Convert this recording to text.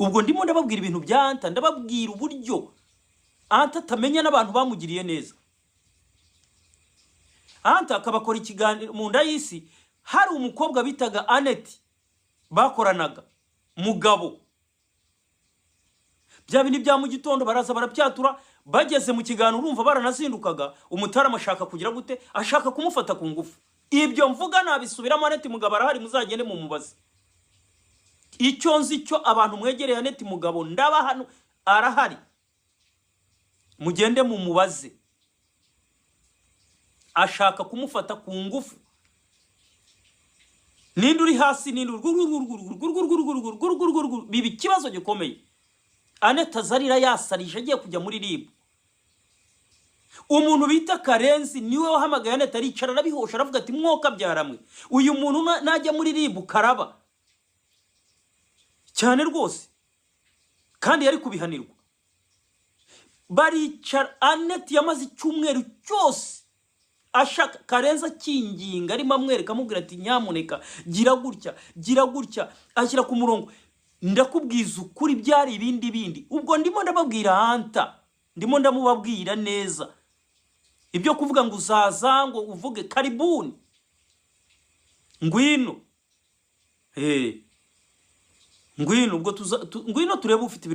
Ubwo ndimo ndababwira ibintu bya Anta, ndababwira uburyo Anta atamenya n'abantu bamugiriye neza. Anta akabakora ikiganiro mu nda y'isi. Hari umukobwa bitaga Aneti bakoranaga mugabo, bya bindi bya mu gitondo baraza barabyatura. Bageze mu kiganiro, urumva baranazindukaga, umutaramu ashaka kugira gute? Ashaka kumufata ku ngufu. Ibyo mvuga nabisubiramo, Aneti Mugabo arahari, muzagende mumubaze. Icyo nzi cyo, abantu mwegereye Aneti Mugabo, ndaba hano arahari, mugende mumubaze. Ashaka kumufata ku ngufu. Ninde uri hasi? Ninde? Biba ikibazo gikomeye. Aneta azarira yasarije, agiye kujya muri RIB. Umuntu bita Karenzi niwe wahamagaye Aneta, aricara arabihosha, aravuga ati: "Mwoka byaramwe, uyu muntu najya muri RIB karaba cyane rwose." Kandi yari kubihanirwa. Baricara, Aneti yamaze icyumweru cyose ashaka Karenzi, akinginga, arimo amwereka, amubwira ati: "Nyamuneka gira gutya, gira gutya." Ashyira ku murongo. Ndakubwiza ukuri, byari ibindi bindi. Ubwo ndimo ndababwira Anta, ndimo ndamubabwira neza. Ibyo kuvuga ngo uzaza ngo uvuge karibuni, ngwino, ngwino, ubwo tuza ngwino turebe ufite ibintu.